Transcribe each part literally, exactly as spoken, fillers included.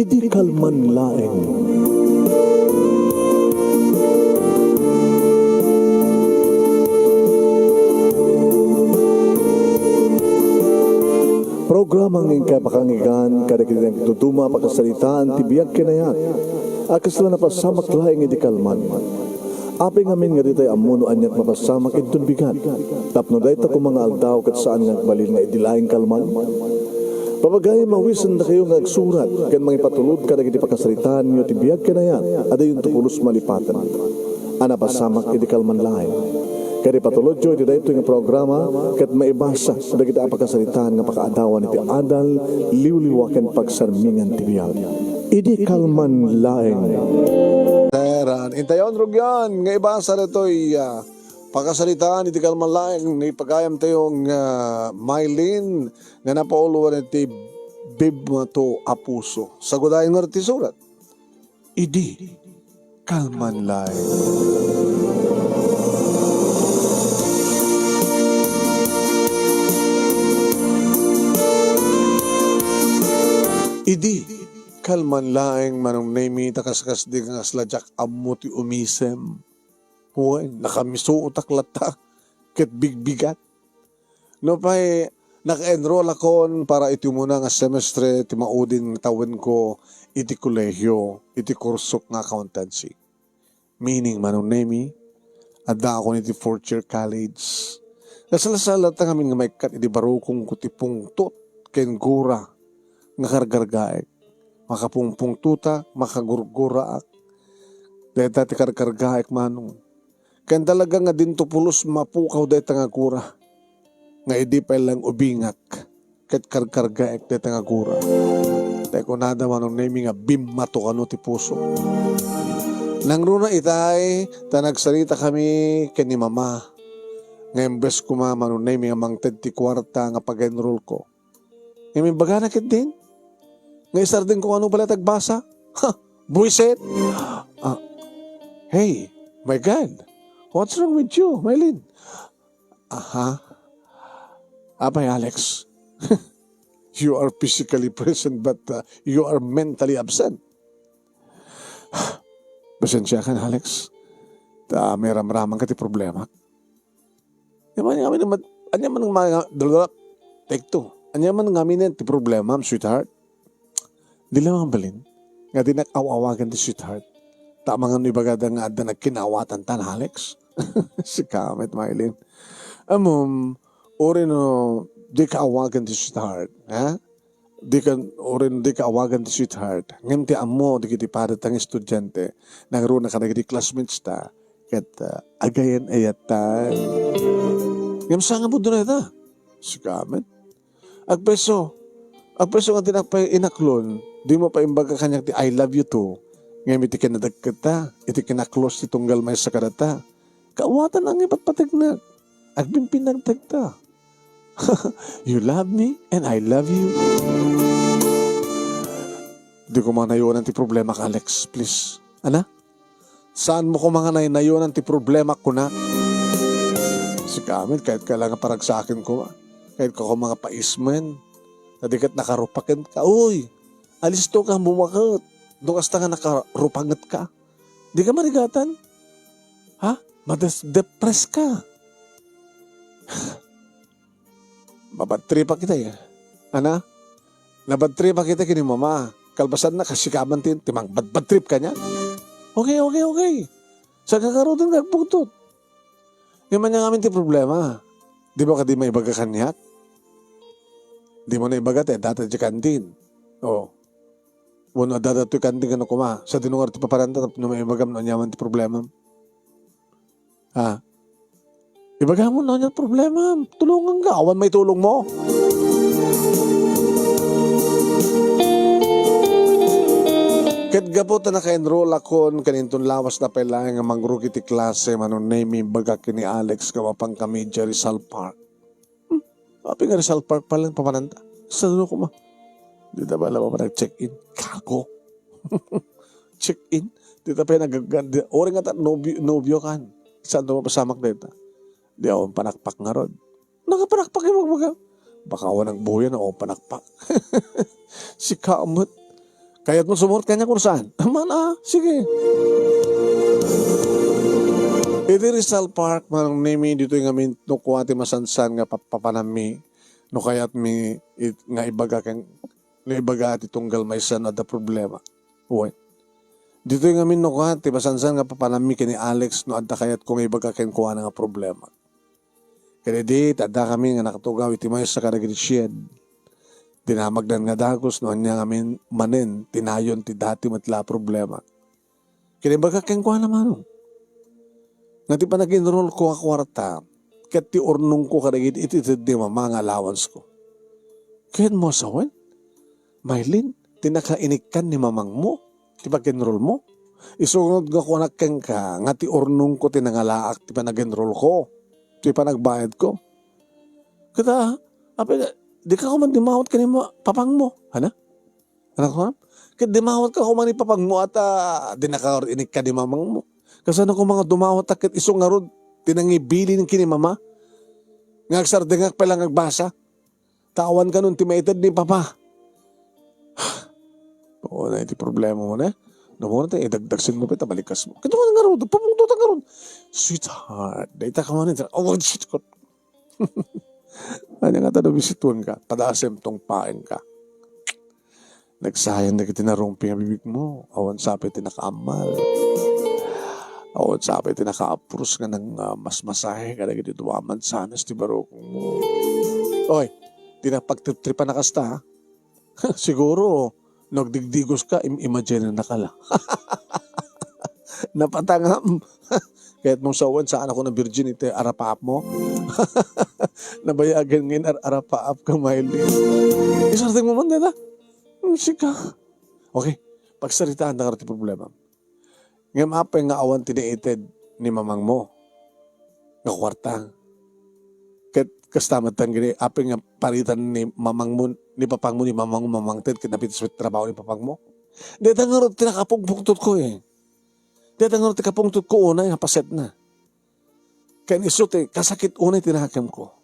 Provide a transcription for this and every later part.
Idi kalman laeng. Programa nga inkay pakanggan kadagiti nagduduma a pakasaritaan ti biag ken ayat a kasla napasamak laeng idi kalman. Apay ngamin nga ditay ammo no aniat mapasamak inton bigat, tapno dayta koma nga aldaw ket saan nga agbalin nga idi laeng kalman? Papagayam a awisendakayo nga agsurat ken mangipatulod kadagiti pakasaritaanyo ti biag ken ayat a dayonto pulos malipaten a napasamak idi kalman laeng. Ket ipatulodyo iti daytoy nga programa ket maibasa dagiti a pakasaritaan nga pakaadawan iti adal, liwliwa ken pagsarmingan ti biag. Idi kalman laeng. Teran, intayon rugyan nga ibasa ditoy, ah, pakasaritaan iti kalman laeng ni pagayamtayo nga Mylene nga napauloan iti Bimmato a Puso. Sagudayen nga ti surat. Idi kalman laeng. Idi kalman laeng, Manong Nemi, ta kaskasdi nga kasla diak ammo ti umisem. Wen, nakamisuotak latta ket bigbigat. Nupay naka-enroll akon para iti umuna nga semestre ti maudin nga tawenko iti kolehio, iti kursok nga accountancy. Meaning, Manong Nemi, addaakon iti fourth year college. Nasalsal latta ngamin nga maikkat idi barukongko ti pungtot ken gura nga karkargaek. Makapungpungtotak, makagurguraak. Dayta ti karkargaek, Manong. Ken talaga nga dinto pulos mapukaw dayta nga gura. Nga idi pay laeng ubingak ket karkargaek dayta nga gura. Tay kunada, Manong Nemi, nga bimmato kano ti puso. Nangruna itay, ta nagsaritakami ken ni Mama. Nga imbes koma, Manong Nemi, nga mangted ti kuarta nga pag-enrollko, nga imbagana ketdin nga isardengko kano pay laeng ti agbasa. Ha! Buisit! Ah, hey, my God! What's wrong with you, Mylene? Aha. Apay, Alex? You are physically present but, uh, you are mentally absent. Pasensya ka na, Alex. Ta, may ramraman ka ti problema. Ania man ngamin, ania man nga, take two. Ania man ngamin ti problema, sweetheart? Di la mabalin nga dinak aw-awagan ti sweetheart. Ta amangan no ibagada nga adda nagkinaawatan ta, Alex. Sika met, Mylene. Ammom, uray no dika awagan ti sweetheart, ha? Dika, uray no dika awagan ti sweetheart. Ngem ti ammo, dagiti padata nga estudiante, nangruna kadagiti classmates ta, ket, ah, agayan-ayatan. Ngem saan nga pudno dayta? Sika met. Agpayso, agpayso nga dinak pay inaklon, dimo pay imbaga kaniak ti "I love you too." Ngem iti kinadagketta, iti kinaklose ti tunggal maysa kadata, kaawatan nga ipatpategnak. Agbimpinagtagta. "You love me and I love you." Di ko manayonan ti problema, Alex, please. Ana? Saan mo ko nga naynayonan ti problema, kuna? Sika met, kayat ka la nga paragsaken ko, ah. Kayat ka ko nga paismen. Ta di ket nakarupaken ka. Uy, alisto ka, bumaket. No kasta nga nakarupanget ka. Di ka marigatan? Ha? Madas-, depress ka. Mabadtripak ita, eh. Ana? Nabadtripak ita ken ni Mama. Kalpasanna, kasikaman ti, ti mangbadbadtrip kaniak. Okay, okay, okay. Saan ka ngaruden nga agpungtot? Ngem ania ngamin ti problema? Di ba kadi maibaga kaniak? Di mo naibaga, ti addata diay kantin. Oh. Wenno addada toy kantin ken ni Mama. Sadino ngarud ti papananta tapno maibagam no aniaman ti problemam? Ha? Ibagam no aniaman ti problemam. Tulonganka. Awan maitulong mo. Ket gapu ta naka-enroll akon, ken inton lawas na pay laeng nga mangrugi ti klase, Manong Nemi, imbagak ken ni Alex nga mapankami idiay Rizal Park. Hmm, apay nga Rizal Park pay laeng papananta? Sadino koma? Dita pay la mapan nag-check-in. Gago. Check-in? Dita pay nag-, di, uray ngata nobio, nobio kan. Saanto mapasamak dayta? Di awan panakpak ngarud. Nakapanakpak, ibagbaga. Baka awan nagbuya no awan panakpak. Sika met. Kayatmo sumurot kaniak wenno saan? Aman, ah, sige. Iti Rizal Park, Manong Nemi, ditoy ngamin no kua ti masansan nga papapanammi no kayatmi it-, nga ibaga ken, nga ibaga ti tunggal maysa no adda problema. Wen. Ditoy ngamin no kua ti masansan nga papanammi ken ni Alex no adda kayatko nga ibaga kenkuana nga problema. Ket idi, ti addakami nga nakatugaw iti maysa kadagiti sied, dinamagdan nga dagus no ania ngamin manen ti nayon ti dati met la a problema. Ket imbagak kenkuana, Manong, nga ti panag-enrollko a kuarta ket ti urnongko kadagiti iti, iti, ti mama nga allowanceko. Kayatmo a sawen, Maylin, ti nakainikkan ni mamangmo ti pag-enrollmo? Isu ngarud nga kuanak kenka nga ti urnongko ti nangalaak ti panag-enrollko, ti panagbayadko. Ket, ah, apay, dika koma dimawat ken ni ma-, papangmo, hana? Anak ko, ket dimawatka koma ni papangmo at, ah, dinaka inikkan ni mamangmo. Kasano koma nga dumawat ket isu ngarud ti nangibilin ken ni mama? Nga agsardengak pay la nga agbasa. Ta awan kanon ti maited ni papa. Oo, na iti problema mo na. No mo na tayo, idagdagsin mo pa, ita balikas mo. Kito ka nga ron, pamungtutan nga ron. Sweetheart, dahita ka man ito. Oh, shit ko. Ano nga tado, bisituan ka, padasem tong paeng ka. Nagsayang dagiti narumping a bibig mo. Awan sapay ti nakaammal. Awan sapay ti nakaapros nga nang, ah, masmasahe kadagiti dua a mansanas ti barukong mo. Oy, ti napagtriptripan a kasta, ha? Siguro, no agdigdigos ka, im-, imagine na ka la. Napatangam. Kayatmo sawen, saan ako na virgin iti arapaap mo? Nabayagan ngayon ar-, arapaap ka, Miley. Isardeng mo man, dada? Hmm, sika. Okay, pagsaritaan ta nga ti problema. Ngem apay nga awan ti naited ni mamangmo nga kuarta? Ket kasta met gini, apay nga paritan ni mamangmo, ni papangmo, ni mamangmo mamangted ket napitas met trabaho ni papangmo? Dayta ngarud ti nakapungpungtotko, eh. Dayta ngarud ti kapungtotko unay nga pasetna. Ken isu ti kasakit unay ti nakemko.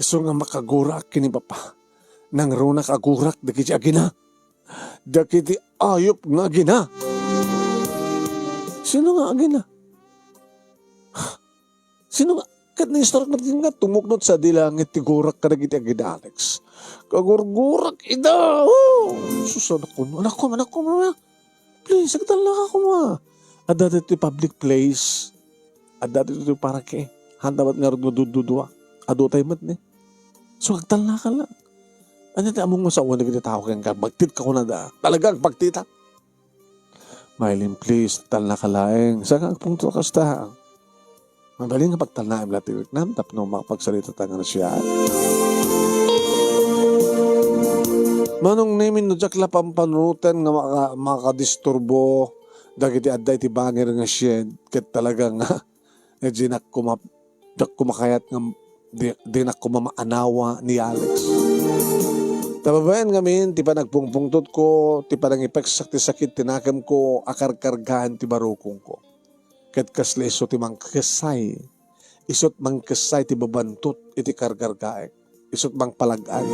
Isu nga makagurak ken ni Papa. Nangrunak a gurak dagiti agina. Dagiti ayup nga agina. Sino nga agina? Sino nga? Ket naistork met nga tumuknot sadi langit ti gurak kadagiti agina, Alex. Kagurgurak ida. Oh! Sus, anakko, anakko, anakko, mama. Please, agtalna ka koma. Adda ditoy public place. Adda ditoy parke. Handa met ngarud nga dududua. Adu tayo met ni. So, agtalna ka lang. Anya ti among masawan dagiti tao kenka? Bagtit ka kuna da. Talaga, bagtita. Maylin, please, talna ka laeng. Saan ka agpungto kasta? Mabalin nga pagtalnaem la ti riknam tapno makapagsalita ta nga siya. Manong Nemin, no diak la pampanunoten nga maka-, makadisturbo dagiti adda iti bangir nga sied, ket talaga nga, nga dinak kuma-, diak kumakayat nga di, dinak kuma maanawa ni Alex. Ta babaen ngamin, ti panagpungpungtotko, ti panangipeksak ti sakit ti nakemko, a karkargaen ti barukongko. Ket kasla isu ti mangkessay, isut' mangkessay ti babantot iti karkargaek, isut' mangpalag-ag.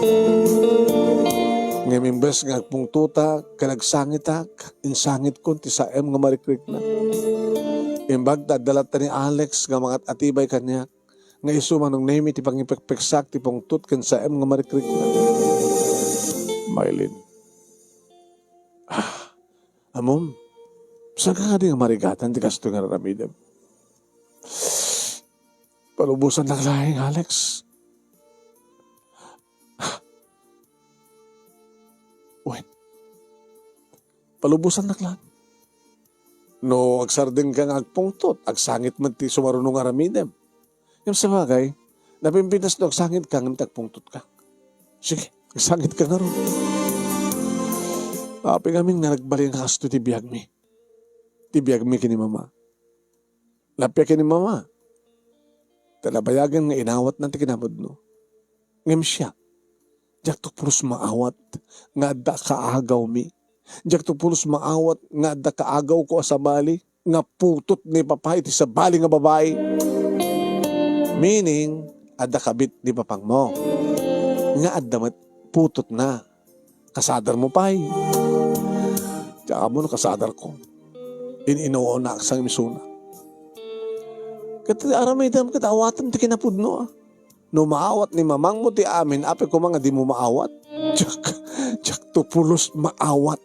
Ngem imbes nga agpungtotak ken agsangitak, insangitkon ti saem nga marikrikna. Imbag ta adda latta ni Alex nga mangat-atibay kaniak, nga isu Manong Nemi ti pangipekpeksak ti pungtot ken saem nga marikrikna. Maylin. Ah, Amom, saan ka kadi nga marigatan ti kastoy nga raramidem? Palubosannak laeng, Alex. Wen, palubosannak laeng. No agsardeng ka nga agpungtot, agsangit met ti sumaruno nga aramidem. Ngem sabagay, napimpintas no agsangit ka ngem ti agpungtot ka. Sige, agsangit ka ngarud. Apay ngamin nga nagbalin nga kastoy ti biagmi. Ti biagmi ken ni Mama. Lappiak ken ni Mama. Ta nabayagan nga inawatna ti kinapudno. Ngem siak, diakto pulos maawat nga adda kaagawmi. Diakto pulos maawat nga adda kaagawko a sabali nga putot ni Papa iti sabali nga babai. Meaning, adda kabit ni Papangmo. Nga adda met putotna. Kasadermo pay. Ti amo no kasadarko. In-inuunaak sang misuna. Ket aramidem ket awatem ti kinapudno, a. No maawat ni mamangmo ti amin, apay koma nga dimo maawat? Diak, diakto pulos maawat.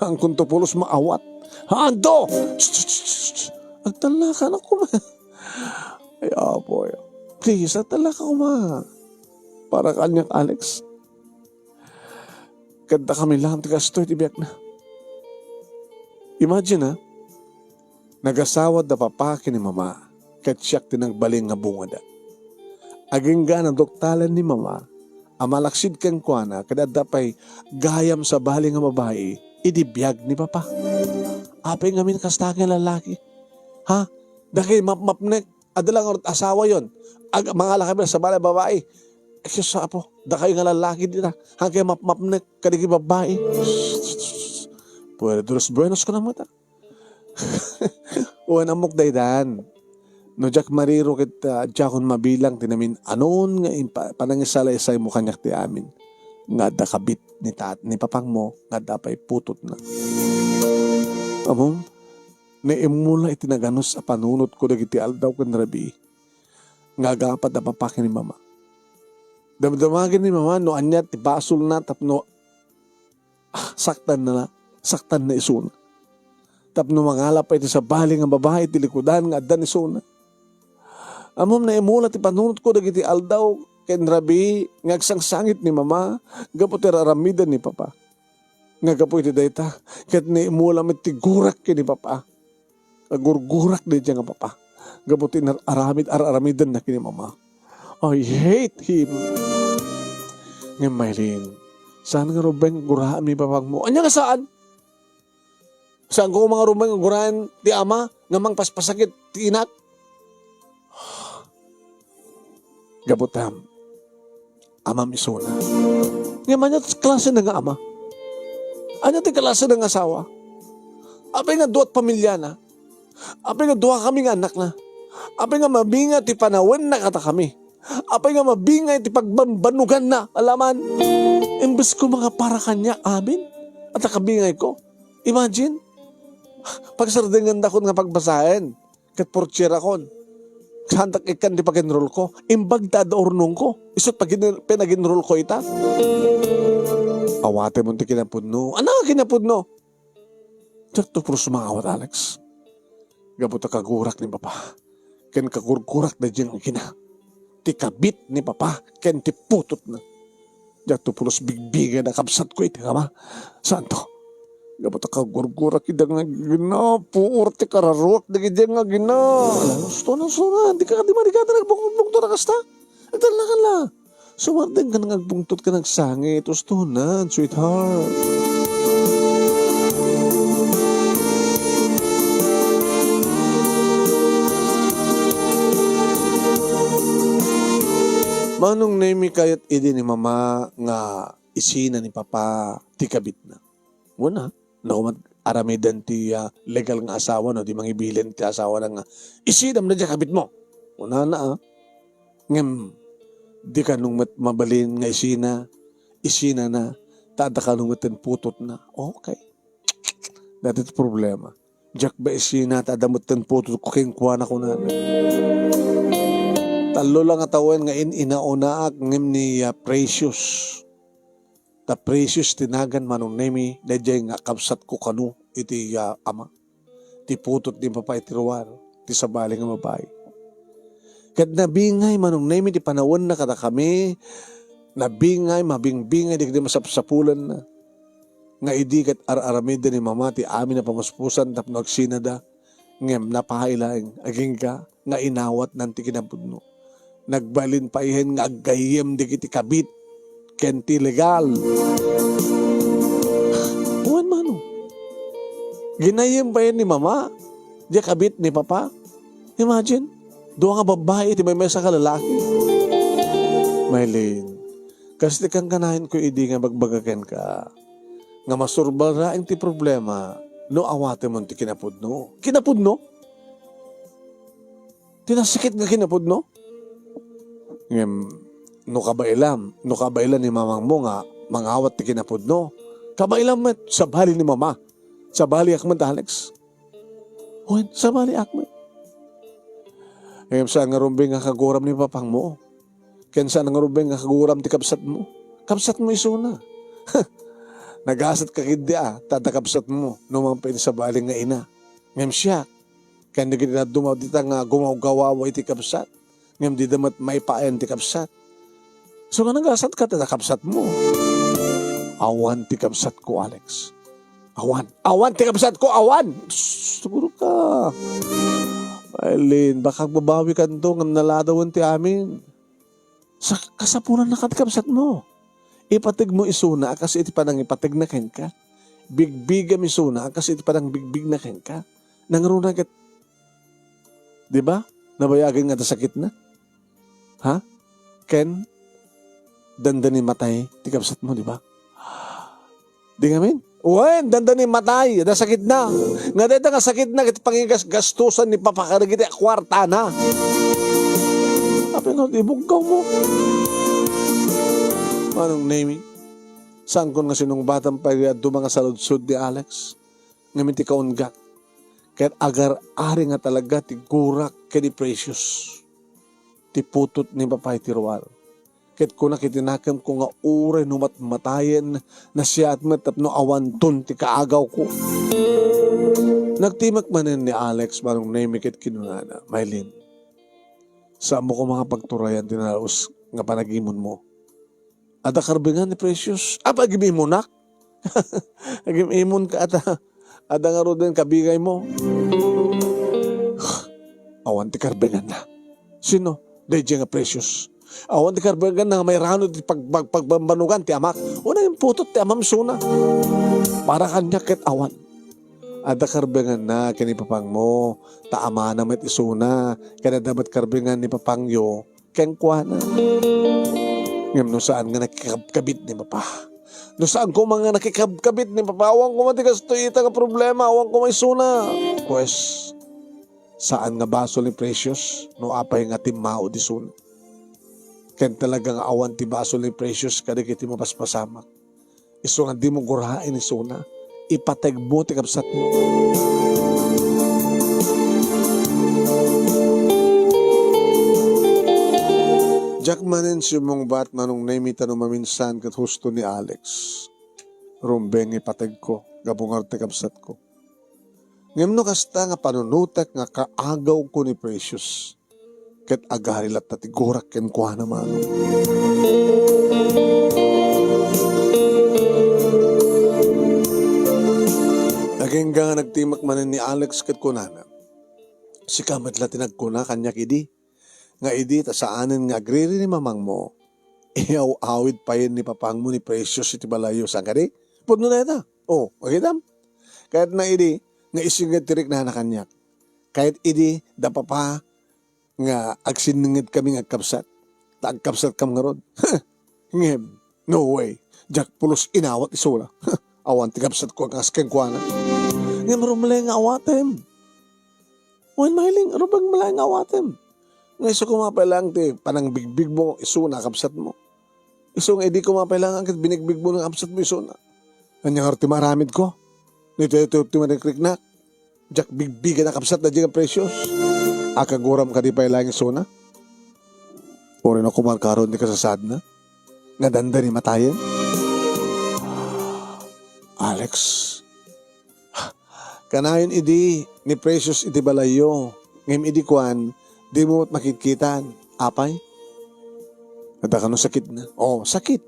Haankonto pulos maawat. Haanto! Agtallakanak koma. Ay, Apo, ay. Please, agtallaka koma. Para kaniak, Alex. Ket dakami laeng ti kastoy ti biagna. Imagine, a, nagasawa da papa ken ni mama, ket siak ti nagbalin nga bungada. Agingga naduktalen ni mama a malaksid kenkuana ket adda pay gayam sabali nga babai idi biag ni papa. Apay ngamin kasta nga lalaki? Ha? Dakay mapmapnek. Adda la ngarud asawayon. Ag-, mangalakayo sabali a babai. Ay, Sus, Apo, dakayo nga lalaki dita. Haankayo mapmapnek kadagiti babai. Puerto de los Buenos ko na mata. Wen, ammok daydan. No diak mariro ket, ah, diakon mabilang ti namin-anon nga impa-, panangisalaysaymo kaniak ti amin. Nga adda kabit ni tat-, ni papangmo, nga adda pay putotna. Ammom, naimmula iti naganus a panunotko dagiti aldaw ken rabii nga agapat a papa ken ni mama. Damdamagen ni mama no ania ti basolna tapno saktanna, saktanna isuna. Tapno mangala pay ti sabali nga babai ti likudan nga addan isuna. Ammom, naimmula ti panunotko dagiti aldaw ken rabii nga agsangsangit ni mama gapu ti ar-aramiden ni papa. Nga gapu iti dayta, ket naimmula met ti gurak ken ni papa. Agurgurak daydiay nga papa. Gapu ti nar-aramid, ar-aramidenna ken ni mama. I hate him. Ngem Maylin, saan nga rumbeng guraem ni papangmo? Ania nga saan? Saanko nga rumbeng guraem ti ama nga mangpaspasakit ti inak? Gapu ta, amam isuna. Ngem ania ti klasena nga ama? Ania ti klasena nga asawa? Apay nga dua't pamiliana? Apay nga duakami nga annakna? Apay nga mabingay ti panawenna kadakami? Apay nga mabingay ti pagbambannoganna? Alaman, imbes ko nga para kaniak amin, adda kabingayko. Imagine, pagsardengandakon nga pagbasaen. Ket portierakon. Saandak ikkan ti pag-enrollko. Imbag ta adda urnongko. Isu't pagin-, pinag-enrollko ita. Awatemon ti kinapudno. Ania nga kinapudno? Diakto pulos maawat, Alex. Gapu ta kagurak ni papa. Ken kagurgurak daydiay nga agina. Ti kabit ni papa ken ti putotna. Diakto pulos bigbigay a kabsatko iti ama. Saanto? Gapu ta kagurgurak ida nga agina, puor ti kararuak dagidi nga agina. Ala, usto na, usto na. Dika kadi marigatan agbungtbungto a kasta. Agdalnakan la. Sumardeng ka nga agbungtot ken agsangit. Usto na, sweetheart. Manong Nemi, kayat idi ni mama nga isina ni papa ti kabitna. Wen, a, no koma aramiden ti, ah, legal nga asawa, no, di mangibilin ti asawana nga, "Isinam na diay kabitmo." Kunana, a. Ngem, di kano met mabalin nga isina, isinana, ta adda kano met ti putotna. Okay. Dayta ti problema. Diak ba isina ta adda met ti putotko kenkuana, kunana. Tallo la nga tawen nga in-inaunaak ngem ni, ah, Precious. Ta Precious ti nagan, Manong Nemi, daydiay nga kabsatko kano iti, ah, ama. Ti putot ni papa iti ruar, ti sabali nga babai. Ket nabingay, Manong Nemi, ti panawenna kadakami, nabingay, mabingbingay dagiti masapsapulanna. Nga idi ket ar-aramidda ni mama ti amin a pamuspusan tapno agsinada, ngem napay laeng, agingga nga inawatnan ti kinapudno. Nagbalin pay hen nga aggayyem dagiti kabit ken ti legal. Wen, mano? Ginayyem pay ni mama, diay kabit ni papa. Imagine, dua nga babbai iti maymaysa nga lalaki. Maylin, kas ti kankanaenko idi nga ibagbaga kenka, nga masurbalraeng ti problema no awatemon ti kinapudno. Kinapudno? Ti nasakit nga kinapudno? Ngem, no kabaelam, no kabaelan ni mamangmo nga mangawat ti kinapudno, kabaelam met, sabali ni mama. Sabaliak met, Alex. Wen, sabaliak met. Ngem saan nga rumbeng nga kaguram ni papangmo. Ken saan nga rumbeng nga kaguram ti kabsatmo. Kabsatmo isuna. Nagasatka ketdi a, ta adda kabsatmo, no mangpet sabali nga ina. Ngem siak, ken dagiti dadduma dita nga gumawgawawa iti kabsat. Ngem dida met maipaen ti kabsat. So nga nagasatka, ta adda kabsatmo. Awan ti kabsatko, Alex. Awan. Awan ti kabsatko, awan! Shh, siguro ka. Mailin, baka agbabawikanto ngem naladawen ti amin. Sa kasapulan na ka ti kabsatmo. Ipateg mo isuna a kas iti panangipategna kenka. Bigbigam isuna a kas iti panangbigbigna kenka. Nangruna ket, di ba? Nabayagen nga adda sakitna. Ha? Ken, dandani matay ti kabsatmo, di ba? Di ngamin? Wen, dandani matay, adda sakitna. Nga dayta nga sakitna, ket pangigasgastusan ni Papa kadagiti kuartana. Apay nga, ibuggaw mo. Manong Nemi, saankon nga sinungbatan pay nga adda nga saludsod ni Alex. Ngem iti kaunggak, ket agar-ari nga talaga ti gurak ken ni Precious ti putot ni Papa iti ruar. Ket kunak iti nakemko nga uray no matmatayen, nasiaat met tapno awanton ti kaagawko. Nagtimek manen ni Alex, Manong Nemi, ket kinunana, Maylin, saanmo koma nga pagturayan ti nalus nga panagimonmo. Adda karbengan ni Precious. Apa, agim-imonak? Agim-imonka ata. Adda ngaruden kabigaymo. Awan ti karbenganna. Sino? Daydiay nga Precious. Awan ti karbenganna nga mairano ti pag-, pag-, pagbambanugan ti amak. Unay imputot ti amam isuna. Para kaniak ket awan. Adda karbenganna ken ni papangmo. Ta amana met isuna. Ken adda met karbengan ni papangyo kenkuana. Ngem no saan nga nakikabkabit ni Papa, no saan koma nga nakikabkabit ni Papa, awan koma ti kastoy ita nga problema, awan koma isuna. Pues, saan nga basol ni Precious no apay nga timmaud isuna. Ken talaga nga awan ti basol ni Precious kadagiti mapaspasamak. Isu nga dimo guraen isuna, ipategmo ti kabsatmo. Diak manen simmungbat, Manong Nemi, ta no maminsan ket husto ni Alex. Rumbeng ipategko, gapu ngarud ti kabsatko. Ngem no kasta nga panunotek nga kaagawko ni Precious, ket agari latta ti gurak kenkuana, Manong. Agingga nga nagtimek manen ni Alex ket kunana, sika met la ti nagkuna kaniak idi, nga idi ta saanen nga agriri ni mamangmo, iyaw-awid payen ni papangmo ni Precious iti balayyo, saan kadi? Pudno dayta. O, makitam? Kayatna idi nga isinget ti riknana kaniak. Kayat idi da papa nga agsinninged kami nga agkabsat. Ta agkabsat kam ngarud. Ngem, no way. Diak pulos inawat isuna. Awan ti kabsat ko nga asken kuana. Ngem rumle nga awatem. Wen, Maylin, rumle nga awatem. Nga isu koma pay laeng ti panangbigbig mo isuna, kabsat mo. Isu nga idi koma pay laeng ket binigbig mo nga kabsat mo isuna. Ania ngarud ti maaramid ko? Daytoy ti marikriknak. Diak bigbigen a kabsat daydiay nga Precious. Akaguram kadi pay laeng isuna? Uray no kumarkaron ti kasasaadna? Nga dandani matayen? Alex, kanayon idi ni Precious iti balayyo, ngem idi kuan, dimo met makitkitan. Apay? Adda kano sakitna? O, sakit.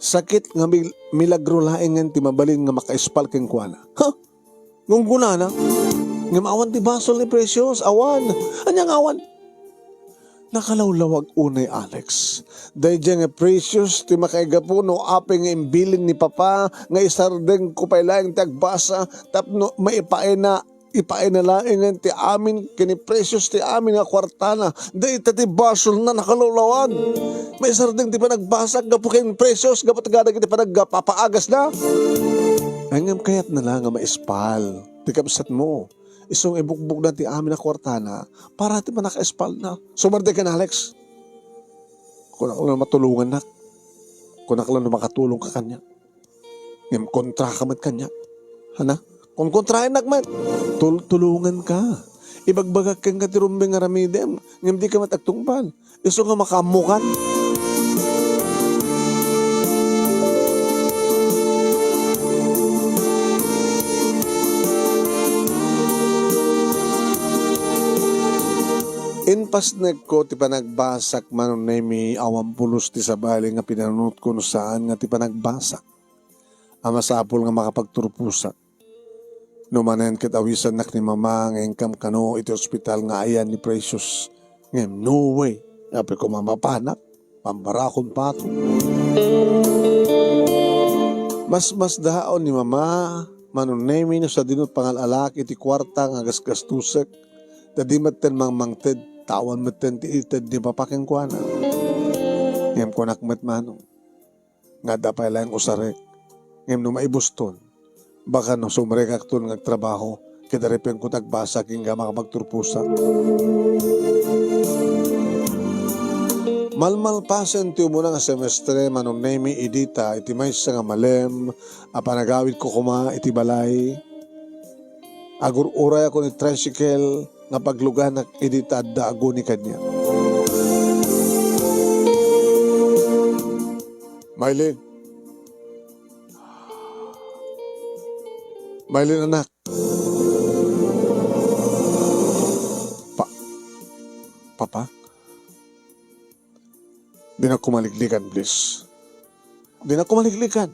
Sakit nga mil-, milagro laengen ti mabalin nga makaispal kenkuana. Ha? Gunggunana? Ngem awan ti basol ni Precious. Awan. Ania nga awan? Nakalawlawag unay, Alex. Daydiay nga Precious ti makaigapu no apay nga imbilin ni Papa nga isardengko pay laeng ti agbasa tapno maipaayna, ipaayna laengen ti amin ken ni Precious ti amin nga kuartana. Dayta ti basolna, nakalawlawag. Maisardeng ti panagbasak gapu ken Precious gapu ta kadagiti panagpapaagasna. Ay, ngem kayatna la nga maispal ti kabsatmo. Isu nga ibugbogna ti amin a kuartana para ti panakaispalna. Sumardeng ken Alex. Kunak la no matulongannak. Kunak la no makatulongka kaniak. Ngem kontraka met kaniak. Hana? Kunkontraennak met. Tul-, tulonganka. Ibagbagak kenka ti rumbeng nga aramidem, ngem dika met agtungpal. Isu nga makaammokan. Impasnekko ti panagbasak, Mano Nemi, awan pulos ti sabali nga pinanunotko no saan nga ti panagbasak a masapul nga makapagturposak. No manen ket awisannak ni Mama nga inkam kano iti ospital nga ayan ni Precious. Ngem no way, apay koma mapanak, pambarakon pato. Masmasdaon ni Mama, Mano Nemi, no sadino pangal-alak iti kuarta nga gasgastusek, ta di metten mangmangted, ta awan metten ti ited ni Papa kenkuana. Ngem kunak met, Manong, nga adda pay laeng usarek. Ngem no maibuston, baka no sumrekakton nga agtrabaho, ket aripenko ti agbasak inka makapagturposak. Malmalpasen ti umuna nga semestre, Mano Nemi, idi ta iti maysa nga malem a panagawidko koma iti balay, agur-urayakon iti tricycle nga pagluganak idi ta adda aguni kaniak. Maylin. Maylin, anak. Pa-, Papa? Dinak kumaliklikan, please. Dinak kumaliklikan.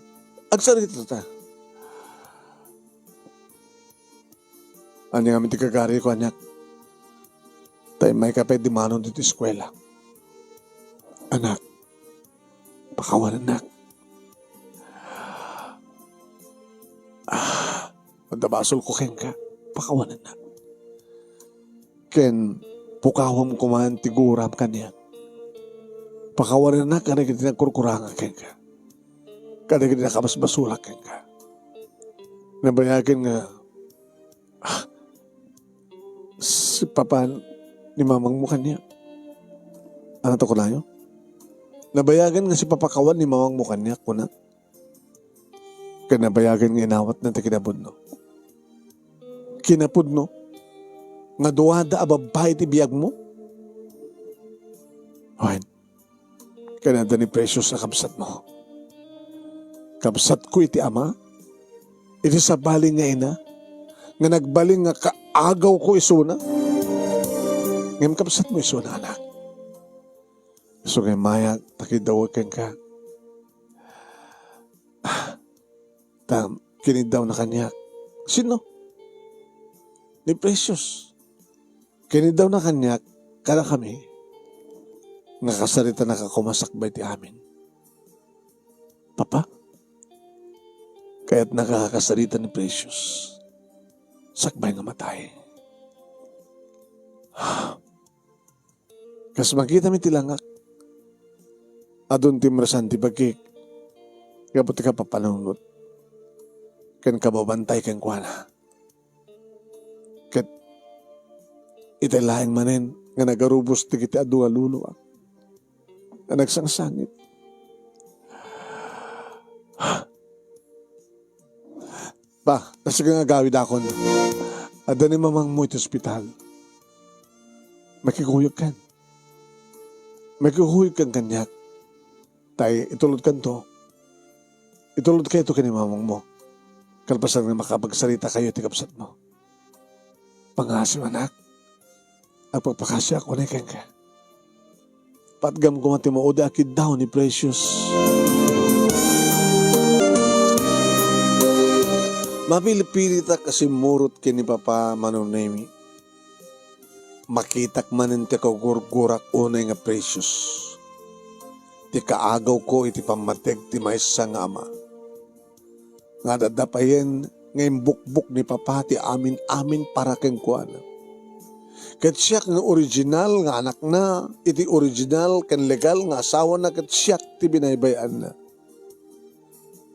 Agsarita ta. Ania ngamin ti kagariko, anak? Ta immayka pay dimanon ditoy eskuela. Anak, pakawanennak. Ah, adda basolko kenka. Pakawanennak. Ken pukawem koman ti guram kaniak. Pakawanennak kadagiti nagkurkurangak kenka. Kadagiti nakabasbasolak kenka. Nabayagen nga, ah, si papa ni mamangmo kaniak. Ania ti kunayo? Nabayagen nga si papa kawan ni mamangmo kaniak, kuna. Ken nabayagen nga inawatna ti kinapudno. Kinapudno nga duada a babbai ti biagmo? Wen, ken adda ni Precious a kabsatmo. Kabsatko iti ama, iti sabali nga ina, nga nagbalin nga kaagawko isuna. Ngem kabsatmo isuna, anak. Isu nga immayak, ta kiddawek kenka. Ah, ta kiniddawna kaniak. Sino? Ni Precious. Kiniddawna kaniak, kadakami, nga kasaritanaka koma sakbay ti amin. Papa, kayatnaka a kasarita ni Precious sakbay nga matay. Kas makitami ti langak, adun ti imresan ti bagik gapu ti kapapanunot ken kababantay kenkuana. Ket itay laeng manen nga nagarubos dagiti adu a luluak nga nagsangsangit. Pa, nasika nga agawidakon. Adda ni mamangmo iti ospital. Makikuyogkan. Makikuyogkan kaniak. Tay, itulodkanto. Itulodkayto ken ni mamangmo. Kalpasan nga makapagsaritakayo ti kabsatmo. Pangasim, anak. Agpakpakasiak unay kenka. Patgam koma ti maudi a kiddaw ni Precious. Mapilpilitak a simmurot ken ni Papa, Mano Nemi. Makitak manen ti kagurgurak unay nga Precious. Ti kaagawko iti pammateg ti maysa nga ama. Nga adda payen nga imbukbok ni Papa ti amin-amin para kenkuana. Ket siak nga original nga anakna, iti original ken legal nga asawana ket siak ti binaybay-anna.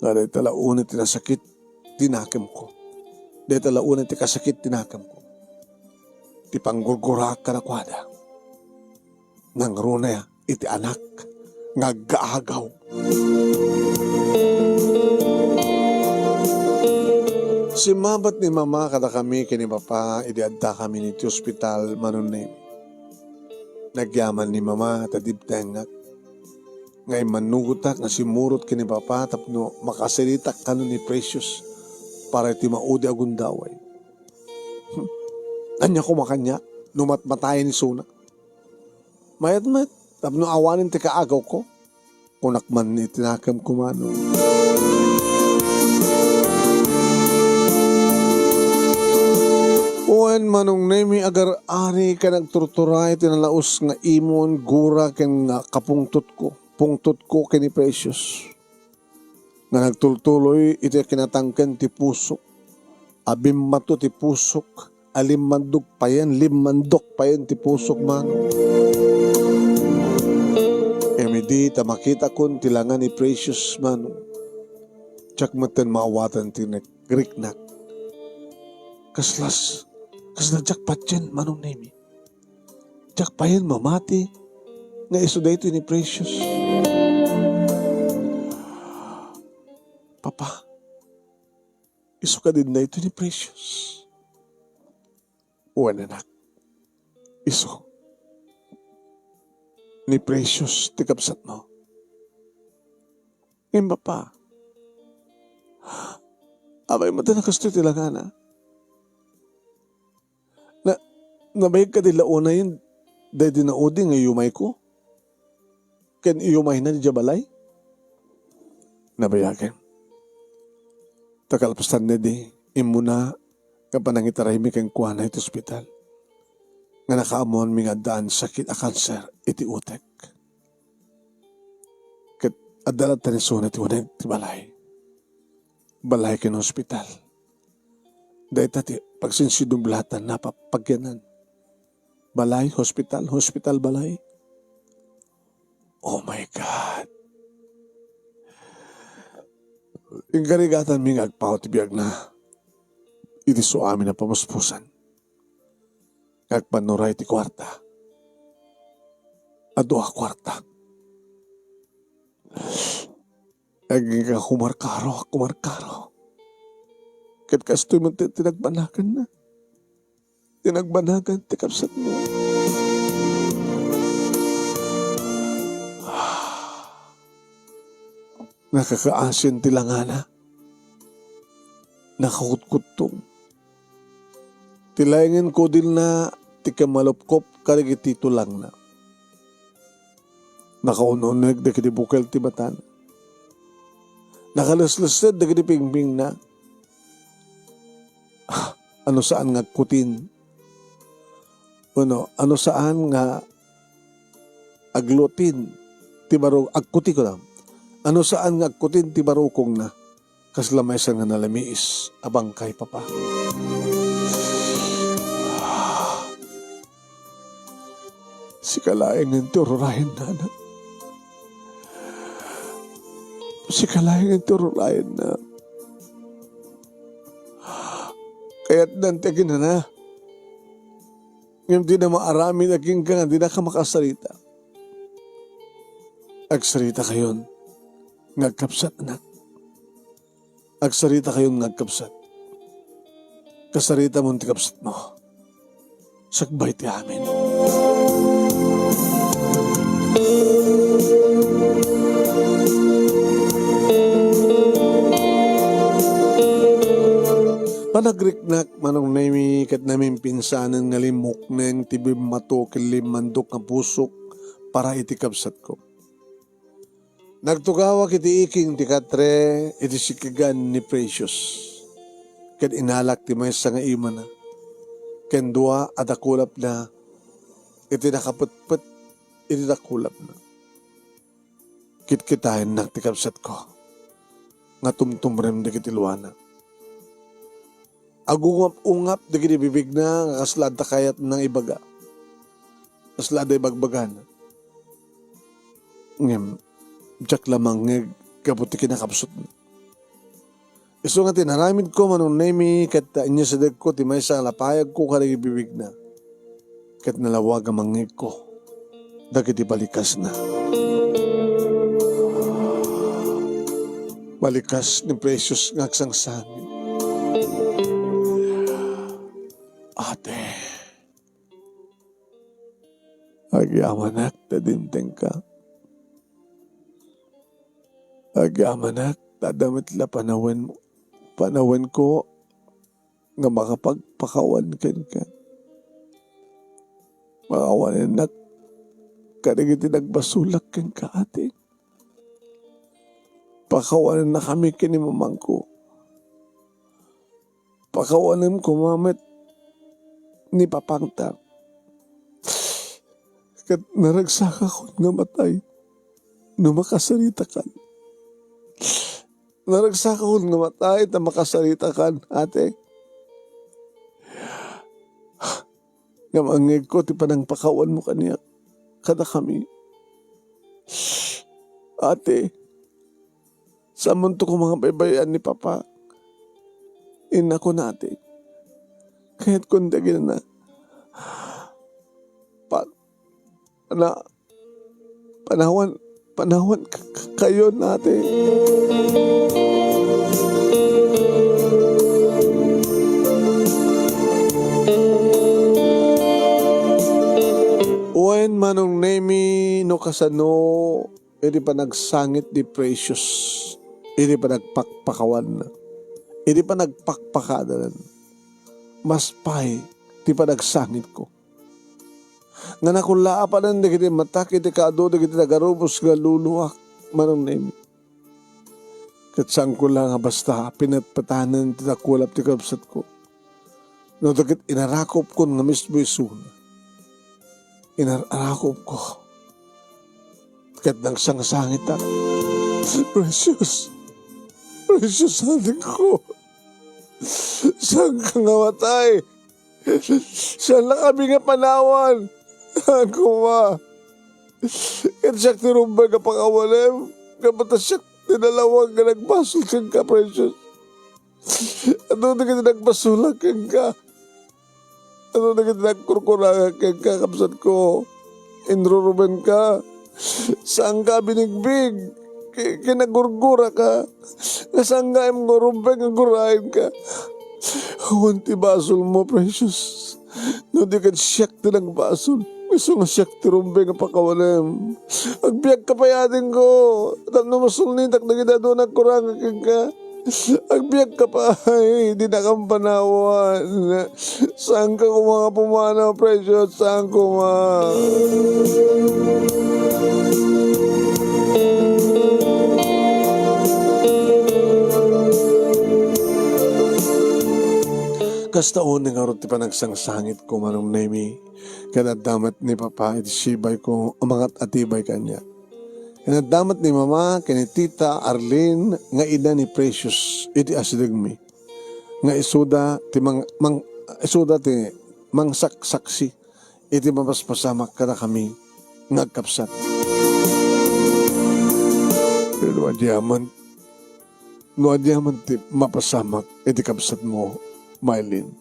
Nga dayta la unay ti nasakit ti nakemko. Dayta la unay ti kasakit ti nakemko. Ti panggurguraak kadakuada. Nangruna iti anak nga aggaagaw. Simmabat ni Mama kadakami ken ni Papa idi addakami iti ospital, Manong Nemi. Nagyaman ni Mama ta dimtengngak nga immannugotak nga simmurot ken ni Papa tapno makasaritak kano ni Precious para iti maudi a gundaway. Hmm. Ania koma kaniak no matmatayen isuna? Mayat met tapno awanen ti kaagawko, kunak man iti nakemko, Manong. Wen, Manong Nemi, agar-ari ken agturturay ti nalaus nga imon, gura ken nga kapungtotko, pungtotko ken ni Precious. Nga nagtultuloy iti kinatangken ti pusok, a bimmato ti pusok, a limmandog payen, limmandok payen ti pusok, Manong. Ngem idi ta makitakon ti langa ni Precious, Manong, diak metten maawatan ti nagriknak. Kaslas, kasla diak patien, Manong Nemi. Diak payen mamati nga isu daytoy ni Precious. Papa, isu kadin daytoy ni Precious? Wen, anak, isu. Ni Precious ti kabsatmo. Ngem, Papa, apay met a kastoy ti langana? Na, nabayag kadi la unayen daydi naudi nga iyumayko ken iyumayna diay balay? Nabayagen. Ta kalpasan idi, immuna nga panangitaraymi kenkuana iti ospital nga nakaammoanmi nga addaan sakit a kanser iti utek. Ket adda latta ni isuna ti uneg ti balay. Balay ken ospital. Dayta ti pagsensidoblatan a pagyanan. Balay, hospital, hospital, balay. Oh my God. Inkarigatanmi nga agpaw ti biagna iti suamin a pamuspusan. Agpannuray ti kuarta. Adu a kuarta. Agingga kumarkaro, kumarkaro. Ket kastoy met ti nagbanaganna. Ti nagbanagan ti kabsatmo. Nakakaasin ti langana. Nakakutkuttong. Ti laengen kudilna ti kamalupkop kadagiti tulangna. Nakaun-uneg dagiti bukel ti matana. Nakaleslesed dagiti pingpingna. Ah, ano saan nga agkutin? Ano, ano saan nga aglutin ti baro-, agkuti, kunam? Ano saan nga agkutin ti barukongna? Kasla maysa nga nalamiis a bangkay, Papa. Sika laengen ti ururayenna, anak. Sika laengen ti ururayenna. Kayatnan ti aginana. Ngem dina maaramid a kenka nga dinaka makasarita. Agsaritakayon nga agkabsat, anak. Agsaritakayon nga agkabsat. Kasaritamon ti kabsatmo. Sakbay ti amin. Panagriknak, Manong Nemi, ket namimpinsanen nga limmukneng ti bimmato ken limmandok nga pusok para iti kabsatko. Nagtugawak iti iking ti katre iti sikigan ni Precious, ket inalak ti maysa nga imana ken dua a dakulapna iti nakapetpet iti dakulapna. Kitkitaennak ti kabsatko nga tumtumrem dagiti luana. Agungap-ungap dagiti bibigna nga kasla adda kayatna nga ibaga. Kasla adda ibagbagana. Ngem, diak la mangngeg gapu ti kinakabsutna. Isu nga tinaramidko, Manong Nemi, ket inyasidegko ti maysa nga lapayagko kadagiti bibigna. Ket nalawag a mangngegko dagiti balikasna. Balikas ni Precious nga agsangsangit. Agyamanak ta dimtengka. Agyamanak ta adda met la panawen, panawenko nga makapagpakawan kenka. Pakawanennak kadagiti nagbasolak kenka, Ate. Pakawanennakami ken ni mamangko. Pakawanem koma met ni papangta. Ket naragsakakon nga matay no makasaritakan. Naragsakakon nga matay ta makasaritakan, Ate. Ngem angngegko ti panangpakawanmo kaniak, kadakami. Ate, saanmonto koma nga baybay-an ni Papa. Innakon, Ate. Kayatkon dagina. Pa-, na, panawan, panawan k-, k-, kayon, Ate. Wen, Manong Nemi, no kasano iti panagsangit ni Precious, iti panagpakpakawan, iti panagpakpakadan, mas pay ti panagsangitko. Nga nakullaapanen dagiti matak iti kaadu dagiti nagarubos nga luluak, Manong Nemi. Ket saanko la nga basta pinetpetanen ti nakulap ti kabsatko. No di ket inarakupkon nga mismo isuna. Inar-arakupko. Ket nagsangsangitak. Precious. Precious, adingko. Saanka nga matay? Saan la kami nga panawan? Saan koma? Ket siak ti rumbeng nga pakawanem, gapu ta siak ti nalawag nga nagbasol kenka, Precious. Adu dagiti nagbasolak kenka. Adu dagiti nagkurkurangak kenka, kabsatko. Inrurubenka. Saanka a binigbig. Ki-, kinagurguraka. Nga saanka a rumbeng nga guraenka. Awan ti basolmo, Precious. No di ket siak ti nagbasol, isu nga siak ti rumbeng nga pakawanem. Agbiagka pay, adingko, tapno masulnitak dagiti adu a nagkurangak kenka. Agbiagka pay, dinakam panawan. Saanka koma nga pumanaw, Precious, saan koma. Kasta unay ngarud ti panagsangsangitko, Manong Nemi. Ket adda met ni Papa iti sibayko a mangat-atibay kaniak. Ket adda met ni Mama ken ni Tita Arlene nga ina ni Precious iti asidegmi, nga isuda ti mang-, mang-, isuda ti mangsaksaksi iti mapaspasamak kadakami nga agkabsat. Pero ania man, no ania man ti mapasamak iti kabsatmo, Mylene.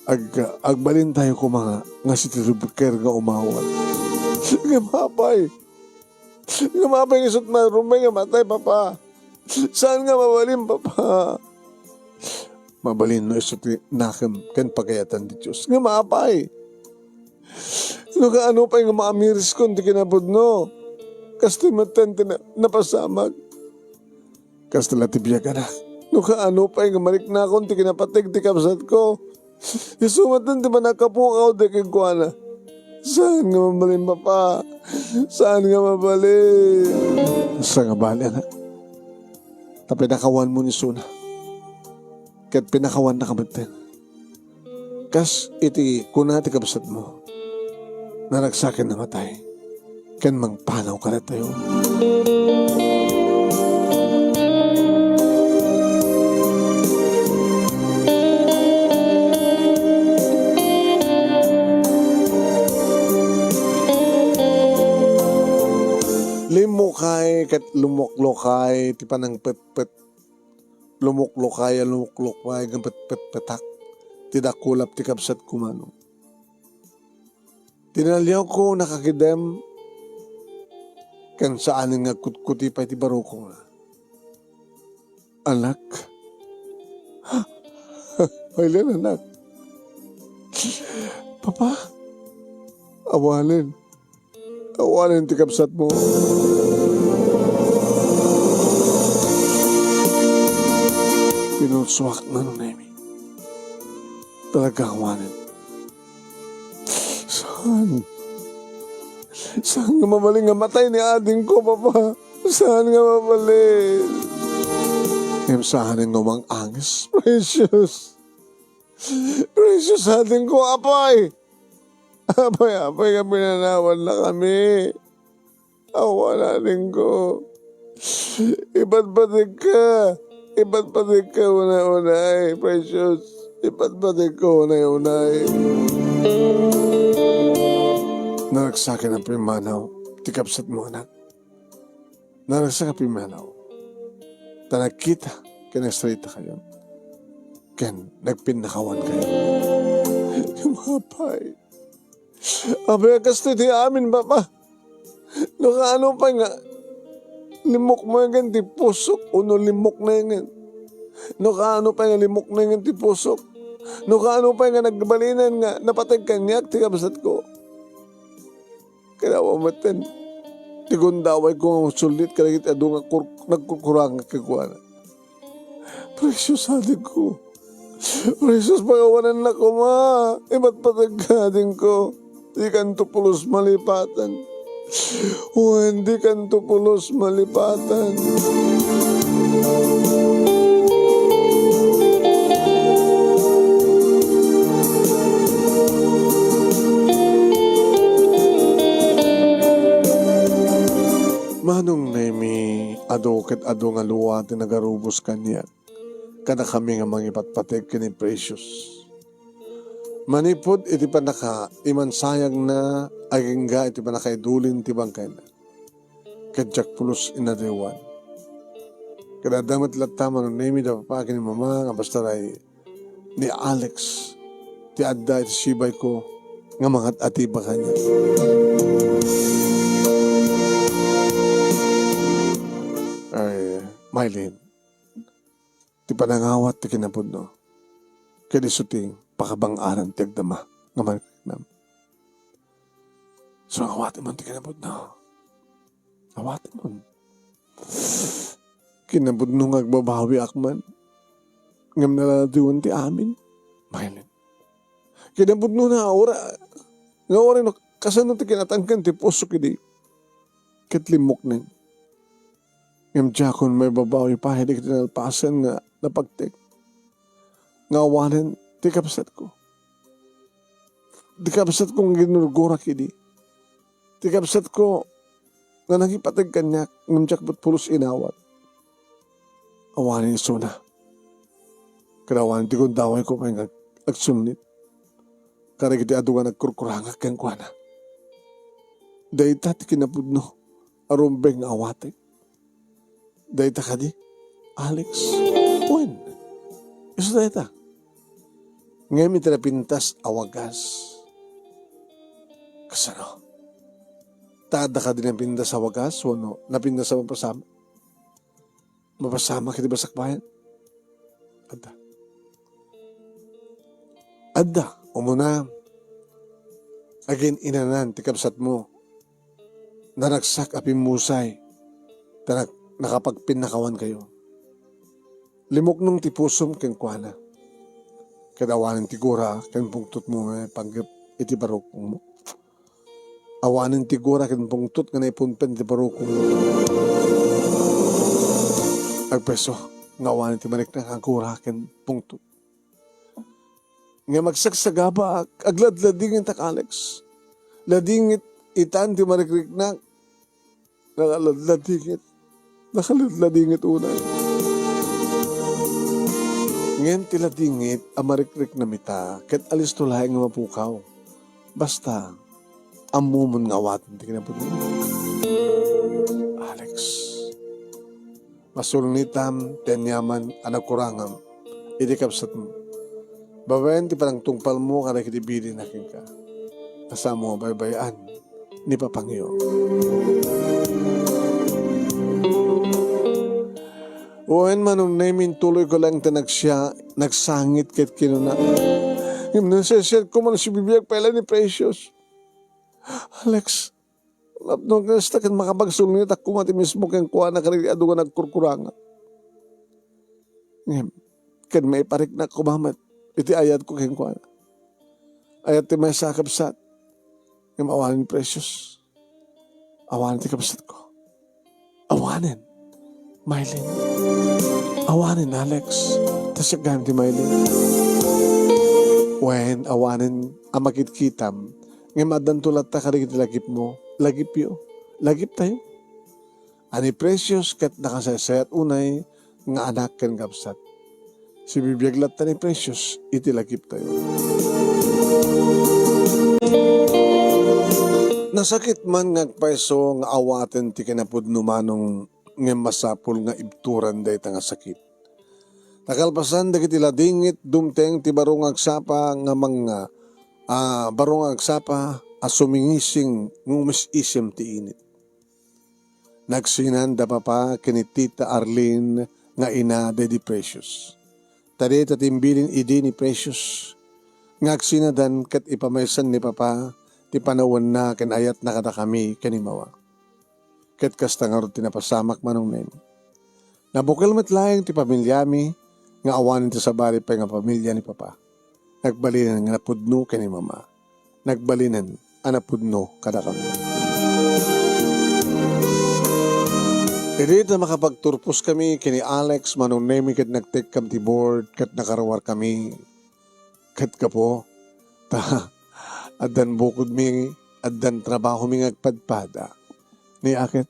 Ag-, agbalintayo koma nga, nga sitirubiker nga umawat. Ngem apay? Ngem apay nga isut' nga rumbeng nga matay, Papa? Saan nga mabalin, Papa? Mabalin no isu ti nakem ken pagayatan ti Dios. Ngem apay? No kaano pay nga maamiriskon ti kinapudno? Kastoy metten ti na-, napasamak. Kasta la ti biag, anak. No kaano pay nga mariknakon ti kinapateg ti kabsatko, isu metten ti mannakapukaw kenkuana. Saan nga mabalin, Papa? Saan nga mabalin? Saan nga bali, anak? Ta pinakawanmo ni isuna. Ket pinakawannaka metten. Kas iti kuna ti kabsatmo, naragsaken a matay, ken mangpanaw kadatayo. Limmukay ket lumuklukay ti panangpetpet. Lumuklukay a lumuklukay nga petpetpetak ti dakulap ti kabsatko, Manong. Tinaliawko nakakidem, ken saanen nga agkutkuti pay ti barukongna. Anak. Maylen, anak. Papa? Awanen. Awanen ti kabsatmo. Pinulsuak, Manong Nemi. Talaga, awanen. Saan? Saan nga mabalin nga matay ni adingko, Papa? Saan nga mabalin? Ngem saan nga umang-angis, Precious. Precious, adingko, apay! Apay, apay nga pinanawan na kami. Awan, adingko. Ipatpategka. Ipatpategka unay-unay, Precious. Ipatpategka unay-unay. Naragsaken a pimmanaw ti kabsatmo, anak. Naragsak a pimmanaw. Ta nagkita ken nagsalitakayon. Ken nagpinnakawankayo. Apay. Apay, a kastoy ti amin, Papa. No kaano pay nga limmukmo ken ti pusok, o no limmukna ken. No kaano pay nga limmukna ken ti pusok. No kaano pay nga nagbalinen nga napateg kaniak ti kabsatko. Kanawa metten ti gundawayko nga agsullit kadagiti adu nga kur-, nagkurkurangak kenkuana. Precious, adingko. Precious, pakawanennak koma. Ipatpategka, adingko. Dikanto pulos malipatan. Wen, dikanto pulos malipatan. Manong Nemi, adu ket adu nga lua ti nagarubos kaniak. Kadakami nga mangipatpateg ken ni Precious. Manipud iti pannaka, imansayagna agingga iti pannakaidulin ti bangkayna. Ket diak pulos inadiwan. Ket adda met latta, Manong Nemi, da papa ken ni mama nga basta lay ni Alex ti adda iti sibayko nga mangad-adiba kaniak. Ay, Mylene, ti panangawat ti kinapudno, ket isu ti pakabang-aran ti agdama nga mariknam. So, awatenmon ti kinapudno. Awatenmon. Kinapudno nga agbabawiak man, ngem naladiwen ti amin. Mylene. Kinapudno nga ura-, nga uray no kasano ti kinatangken ti pusok idi ket limmuknen. Ngem diakon maibabawi pay dagiti nalpasen nga napagtek nga awanen ti kabsatko. Ti kabsatko nga ginurgurak idi. Ti kabsatko nga nangipateg kaniak ngem diak met pulos inawat. Awanen isuna. Ket awanen ti gundawayko pay nga ag-, agsunnit kadagiti adu nga nagkurkurangak kenkuana. Dayta ti kinapudno a rumbeng nga awatek. Dayta kadi, Alex? Wen, isu dayta. Ngem iti napintas a wagas, kasano? Ta adda kadi napintas a wagas wenno napintas a mapasamak? Mapasamak iti basakbayan? Adda. Adda, umuna, agin-inanan ti kabsatmo. Naragsak a pimmusay, ta nak-, nakapagpinnakawankayo. Limuknong ti pusom kenkuana. Ket awanen ti gura ken pungtotmo nga panggep iti barukongmo. Awanen ti gura ken pungtot nga naipunpen ti barukongmo. Agpreso nga awanen ti mariknak a gura ken pungtot. Ngem agsagsagaba, ag-, agladladingetak, Alex. Ladingit itan ti marikriknak. Nakaladladingit. Nakaladladingit unay. Ngem ti ladingit a marikriknam ita, ket alisto laeng nga mapukaw. Basta, ammomon nga awaten ti kinapudno. Alex. Masulnitam ti aniaman a nakurangam iti kabsatmo. Babaen ti panangtungpalmo kadagiti bilin a kenka. Kasano nga baybay-an ni Papangyo. Wen, Manong Nemi, intuloyko laeng ti nagsia-, nagsangit ket kinuna, "Ngem nasisiatko man a sibibiag pay la ni Precious." Alex, napno kasta ket makapagsulngitakko nga ti mismo kenkuana kadagiti adu nga nagkurkurangak. Ngem, ket maipariknak koma met iti ayatko kenkuana. Ayat ti maysa a kabsat, ngem awanen Precious. Awanen ti kabsatko. Awanen, Mylene. Awanen, Alex. Ta siak gayam ti Mylene. Wen, awanen a makitkitam, ngem addanto latta kadagiti lagipmo, lagipyo, lagiptayo. A ni Precious ket nakasaysayat unay nga anak ken kabsat. Sibibiag latta ni Precious iti lagiptayo. Nasakit man nga agpayso nga awaten ti kinapudno, Manong, ngem masapul nga ibturan dayta nga sakit. Ta kalpasan dagiti ladingit, dumteng ti baro nga agsapa nga manga, ah, baro nga agsapa a sumingising nga umis-isem ti init. Nagsinan da Papa ken ni Tita Arlene nga ina daydi Precious. Ta dayta ti imbilin idi ni Precious nga agsinadan ket ipamaysan ni Papa ti panawenna ken ayatna kadakami ken ni Mama. Ket kasta ngarud ti napasamak, Manong Nemi. Nabukel met laeng ti pamiliami nga awanen ti sabali pay nga pamilia ni Papa. Nagbalinen nga napudno ken ni Mama. Nagbalinen a napudno kadakami. Idi ta makapagturposkami ken ni Alex, Manong Nemi, ket nagtekkam ti board ket nakaruarkami. Ket gapu ta addan bukodmi, addan trabahomi nga agpadpada. Ni aket,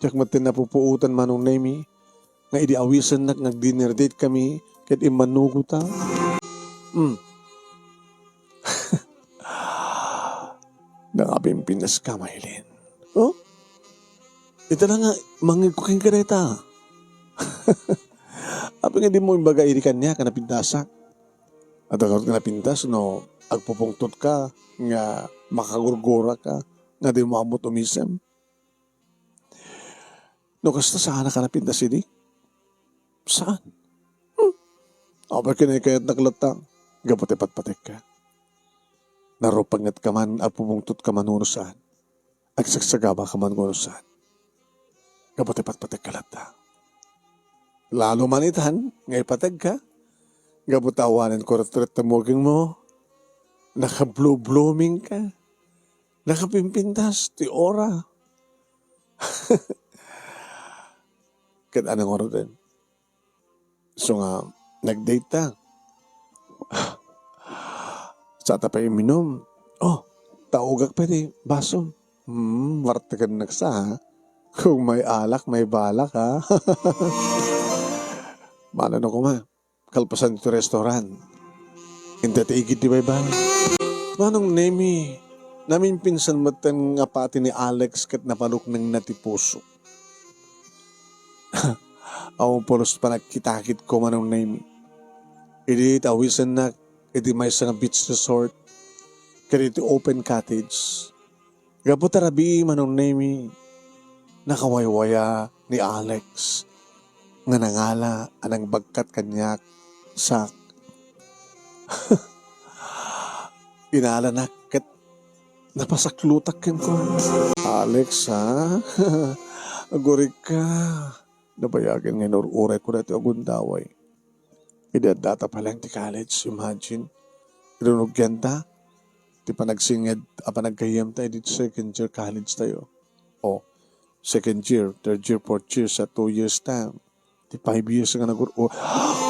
diak met ti napupuotan, Manong Nemi, nga idi awisennak nga agdinner date kami ket immanugo ta. Hmm. Nakapimpintas ka, Mylene. Oh? Ita na nga, mangngegko kenka dayta. Apay nga di mo imbaga idi kaniak a napintasak? Adda ngarud nga napintas no agpupungtot ka nga makagurgura ka nga di mo ammot umisem? No kasta, saanak a napintas idi? Saan? Hmm. Apay ken kayatnak latta, gapu ti patpatekka. Narupanget ka man, agpupungtot ka man wenno saan? Agsagsagaba ka man wenno saan? Gapu ti patpatekka latta. Lalo man itan nga ipategka, gapu ta awanen ko ret-ret ta mugingmo, naka-blue blooming ka, nakapimpintas ti aura. Ket ania ngaruden? So nga, nag-date ta. Saan ta pay imminum? Oh, taugak pay ti basom. Hmm, wartekennak sa, ha? Kung may alak, may balak, ha? Mano no koma, kalpasan ti restaurant. Inta ti igid ti baybay. Manong Nemi, namimpinsan metten nga pati ni Alex ket napaluknengna ti puso. Awan pulos panagkitakitko, Manong Nemi. Idi tawisennak iti maysa nga beach resort ket iti open cottage. Gapu ta rabii, Manong Nemi, nakawaywaya ni Alex nga nangala a nangbagkat kaniak, sak. Inalanak ket napasaklutak kenkuana. Alex, ha? Agurigka. Nabayagen nga inur-urayko daytoy a gundaway. Idi addata pay laeng ti college, imagine. Irunugyanta ti panagsinged a panaggayyemta idi second year college tayo. O, second year, third year, fourth year, sa two years ta. Ti five years nga nagur-, o,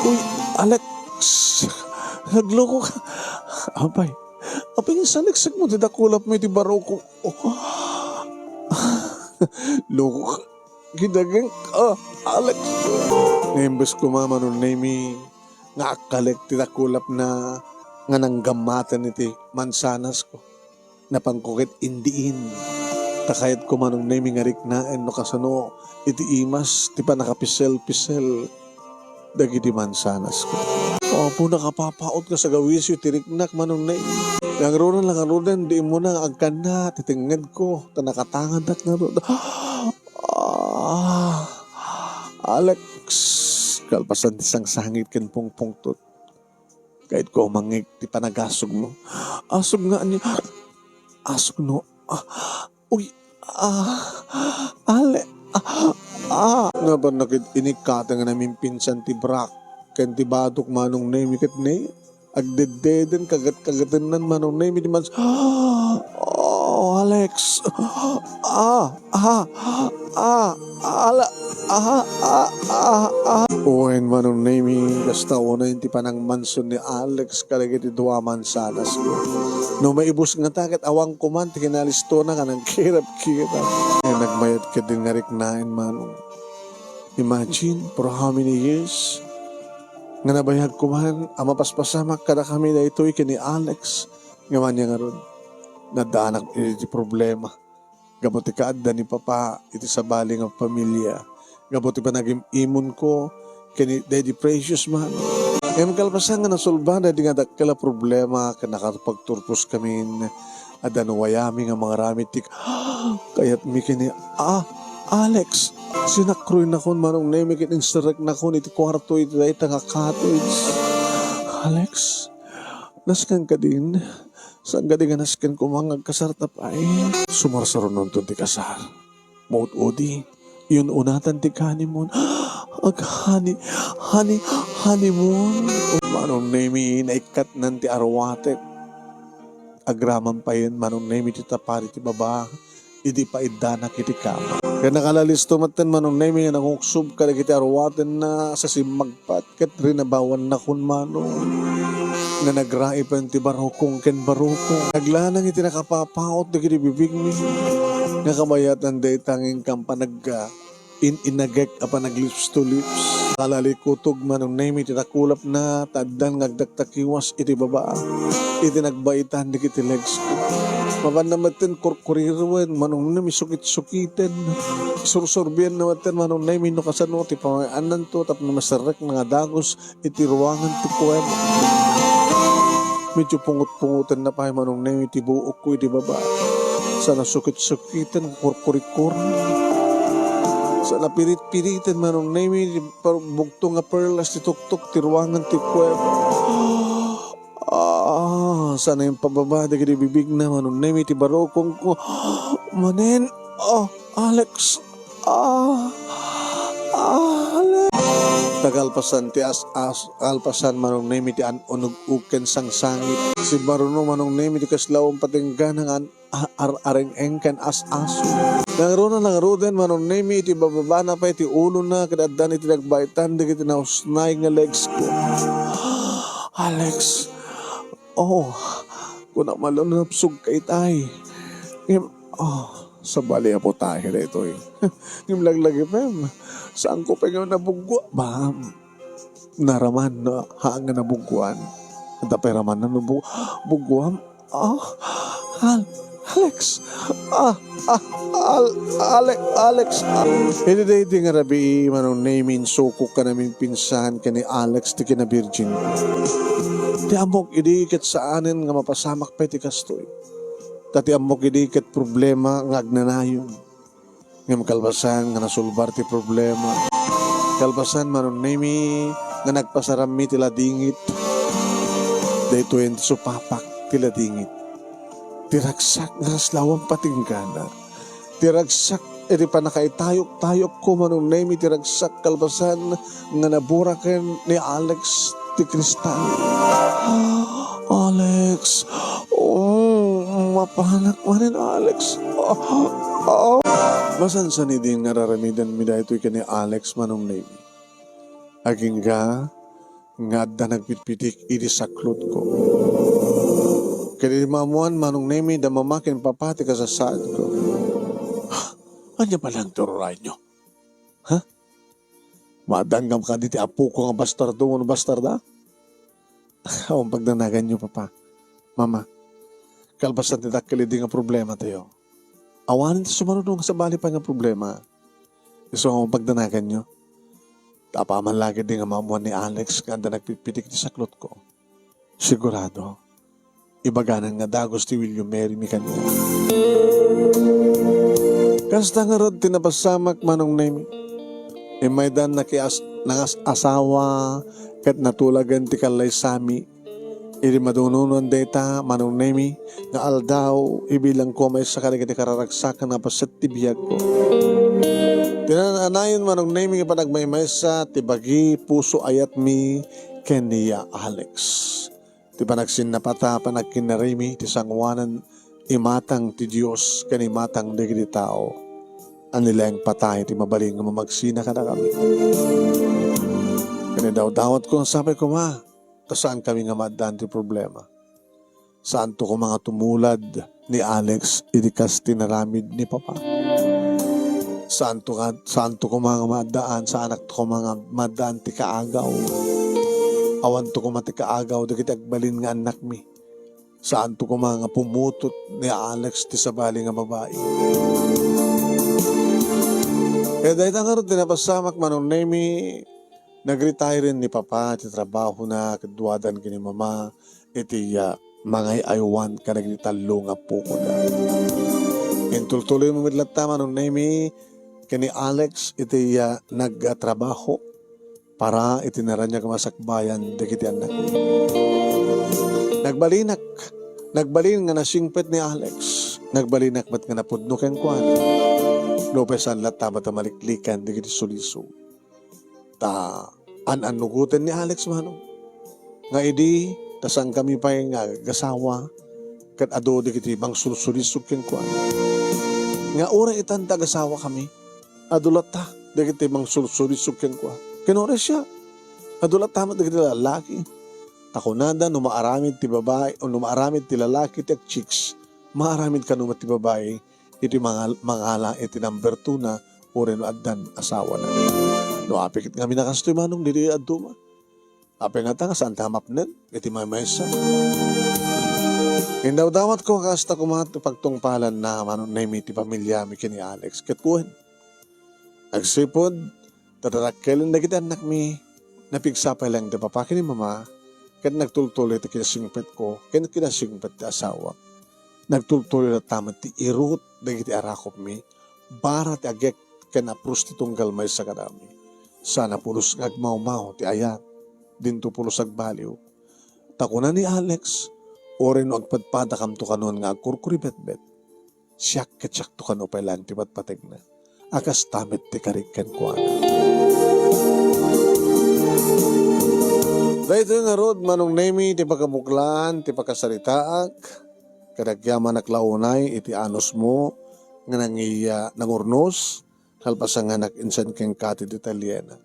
uy, Alex! Nagloko ka. Apay, apay nga saliksekmo ti dakulapmo iti baroko. O. Loko ka. Gidageng ka, Alex. Nga imbes koma, Manong Nemi, nga akkalek ti dakulapna nga nanggammaten iti mansanasko. Napanko ket indiin. Ta kayatko, Manong Nemi, nga riknaen no kasano iti imas ti pannakapisel-pisel dagiti mansanasko. Apo, nakapapaot nga sagawisyo ti riknak, Manong Nemi. Ngaruden la ngaruden, di immuna nga agkanna ti tengngedko, ta nakatangadak ngarud. Ah, Alex, kalpasan ti sangsangit ken pungpungtot. Kayatko a mangngeg ti panagasugmo. Asug nga ania? Asug no Ah, uy, ah, ale, ah, ah. Nabanna ket inikkatengen a mimpinsan ti brak ken ti badok, Manong Nemi, ket ne, agdeddeden, kagat-kagatennan, Manong Nemi, ti mans-, oh, Alex. Ah, ah, ah, ala, ah, ah, ah, ah. Wen, Manong Nemi, kasta unay ti panangmanson ni Alex kadagiti dua a mansanas. No maibus ngata ket awan koman ti kinalistona nga nagkirap-kirap. Ay, nagmayat ket din nga riknaen, Manong. Imagine, for how many years nga nabayag koman a mapaspasamak kadakami daytoy ken ni Alex nga ania ngarud, naddaanak iti problema. Gapu ti kaadda ni Papa iti sabali nga pamilya, gapu ti panagim-imonko ken ni Daddy Precious man. Ngem kalpasan nga nasolba daydi nga dakkel a problema ken nakapagturposkamin, adda no wayami nga mangaramid ti kayatmi ken ni, ah, Alex. Sinakroynakon, Manong Nemi, ket inserreknakon iti kuarto iti dayta nga cottage. Alex, nasken kadin? Saan kadi nga nasken koma nga agkasarta pay? Sumarsarunonton ti kasar. Maud-udi, yun-unatan ti honeymoon. Aghani-, honey-, honeymoon. Manong Nemi, naikkatnan ti arwatek. Agraman payen, Manong Nemi, ti tapari ti baba idi paiddanak iti kama. Ket nakalalisto metten, Manong Nemi, nga nanguksob kadagiti arwatenna sa simmagpat ket rinabawannakon, Manong, nga nagraipen ti barukong ken barukong. Naglanang iti nakapapaut dagiti bibigmi nga kabayatan dayta nga inkan panagga in-inagek a panaglips to lips. Kalalikutog, Manong Nemi, ti takulapna, ta addan nga agdaktakiwas iti baba iti nagbaitan dagiti legs ko. Mapanna metten kurkuriroen, Manong Nemi, sukit-sukiten. Sursurbienna metten, Manong Nemi, no kasano ti pamay-annanto tapno maserrekna nga dagus iti ruangan ti kuweba. Medyo pungot-pungotenna pay, Manong Nemi, ti buokko iti baba. Sa nasukit-sukiten nga kurkurikuri. Sa napirit-piriten, Manong Nemi, ti par-, bugto nga perlas ti tuktok ti ruangan ti kuweba. Ah, sa naimpababa dagiti bibigna, Manong Nemi, ti barukongko. Manen, ah, Alex. Ah, ah, Alex. Ta kalpasan ti as-as-, kalpasan, Manong Nemi, ti an-unug-ug ken sangsangit. Simmaruno, Manong Nemi, ti kasla umpatinggana nga an-, a-, ar-, areng-eng ken as-aso. Nangruna nangruden, Manong Nemi, iti bababana pay ti ulona ket addan iti nagbaitan dagiti nausnay nga legs ko. Alex, oh, kunak malunapsog ka itay. Ngem, oh, sabali a putahe daytoy. Ngem laglagipem, saanko pay nga nabuggoam. Naraman no, ha nga nabuggoan. Anta pay raman no bu-, buggoam. Ah, Al-, Alex. Ah, ah, Al-, Ale-, Alex. Ah. Iti daydi nga rabii, Manong Nemi, insukok a naminpinsan ken ni Alex ti kinabirjin. Ti ammok idi ket saanen nga mapasamak pay ti kastoy. Ta ti ammok idi ket problema nga agnanayon. Ngem kalpasan nga nasolbar ti problema, kalpasan, Manong Nemi, nga nagpasarammi ti ladingit, daytoyen ti supapak ti ladingit. Ti ragsak nga kasla umpatinggana. Ti ragsak iti pannakaitayok-tayokko, Manong Nemi, ti ragsak kalpasan nga naburaken ni Alex ti kristal. Alex, oh, mapanak manen, Alex. Ah, ah. Masansan idi nga ar-aramidenmi daytoy ken ni Alex, Manong Nemi. Agingga nga adda nagpitpitik iti saklotko. Ket idi maammoan, Manong Nemi, da Mama ken Papa ti kasasaadko. Ania pay laeng ti ururayenyo? Ha? Maaddangam kadi ti apoko nga bastardo wenno bastarda? Awan pagdanaganyo, Papa, Mama. Kalpasan ti dakkel idi nga problematayo, awanen ti sumaruno nga sabali pay nga problema. Isu nga awan pagdanaganyo. Ta apaman la ketdi nga maammoan ni Alex nga adda nagpitpitik iti saklotko, sigurado, ibaganan nga dagus ti will you marry me kaniak. Kasta ngarud ti napasamak, Manong Nemi. Immaydan nakias-, nangas-asawa ket natulagen ti kallaysami. Idi madunonon dayta, Manong Nemi, nga aldaw, ibilangko a maysa kadagiti kararagsakan nga paset ti biagko. Ti naan-anayon, Manong Nemi, nga panagmaymaysa ti bagi, puso, ayatmi ken ni Alex. Ti panagsinnapata, panagkinnarimi, ti sangoanan, imatang ti Dios ken imatang dagiti tao a nileng patay ti mabalin nga mamagsina kadakami. Ken idawdawatko nga sapay koma, ta saankami nga maaddaan ti problema. Saanto koma nga tumulad ni Alex idi kas tinaramid ni Papa. Saanto nga, saanto koma nga maaddaan, saanakto koma nga maaddaan ti kaagaw. Awanto koma ti kaagaw dagiti agbalin nga annakmi. Saanto koma nga pumutot ni Alex ti sabali nga babai. Ket dayta ngarud ti napasamak, Manong Nemi, nag-retire ni Papa ti trabahona ket duadan ken ni Mama iti, ah, mangay-aywan kadagiti tallo nga pukoda. Intultuloymo met latta, Manong Nemi, ken ni Alex iti, ah, nagtrabaho para iti naraniag nga masakbayan dagiti annak. Nagbalinak, nagbalin nga nasingpet ni Alex. Nagbalinak met nga napudno kenkuana. Nupay saan latta met a maliklikan dagiti sulisog. Ta an-annugoten ni Alex, Manong, nga idi ta saankami pay nga agasawa, ket adu dagiti mangsulsulisog kenkuana. Nga uray itan ta agasawakami, adu latta dagiti mangsulsulisog kenkuana. Ken uray siak, adu latta met dagiti lalaki. Ta kunada, no maaramid ti babai, o no maaramid ti lalaki ti agchicks, maaramid kano met ti babai iti mangal-, mangala iti number two na, uray no addan asawana. No apay ket ngamin a kastoy, Manong, didi aduma. Apay ngata nga saanta nga mapnek iti maymaysa? Indawdawatko nga kasta koma ti pagtungpalanna, Manong Nemi, ti pamiliami ken ni Alex. Ket wen, agsipud ta dadakkelen dagiti annakmi, napigsa pay laeng ti Papa ken ni Mama, ket nagtultuloy ti kinasingpetko ken kinasingpet ti asawak. Nagtultuloy latta met ti irut dagiti arakupmi, bara ti agek ken a prostitunggal maysa kadami. Saan a pulos nga agmawmaw ti ayat, dinto pulos agbaliw. Ta kuna ni Alex, uray no agpadpadakamto kanon nga agkurkuribetbet, siak ket siakto kano pay laeng ti patpategna. A kasta met ti karik kenkuana. Daytoy ngarud, Manong Nemi, ti pakabuklan ti pakasaritaak. Ket agyamanak la unay iti anusmo nga nangiya-, nangurnos, kalpasanganak insan kenka ti detalyena.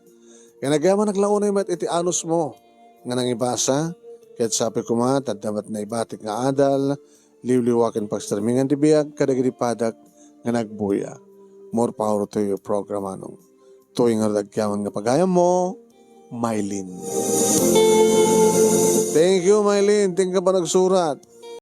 Ket agyamanak la unay met iti anusmo nga nangibasa, ket sapay koma, ta adda met naibatik nga adal, liwliwa ken pagsermingan ti biag kadagiti padak nga nagbuya. More power to you, programa, Manong. Toy nga agyaman nga pagayammo, Mylene. Thank you, Mylene. Thank you pa nagsurat.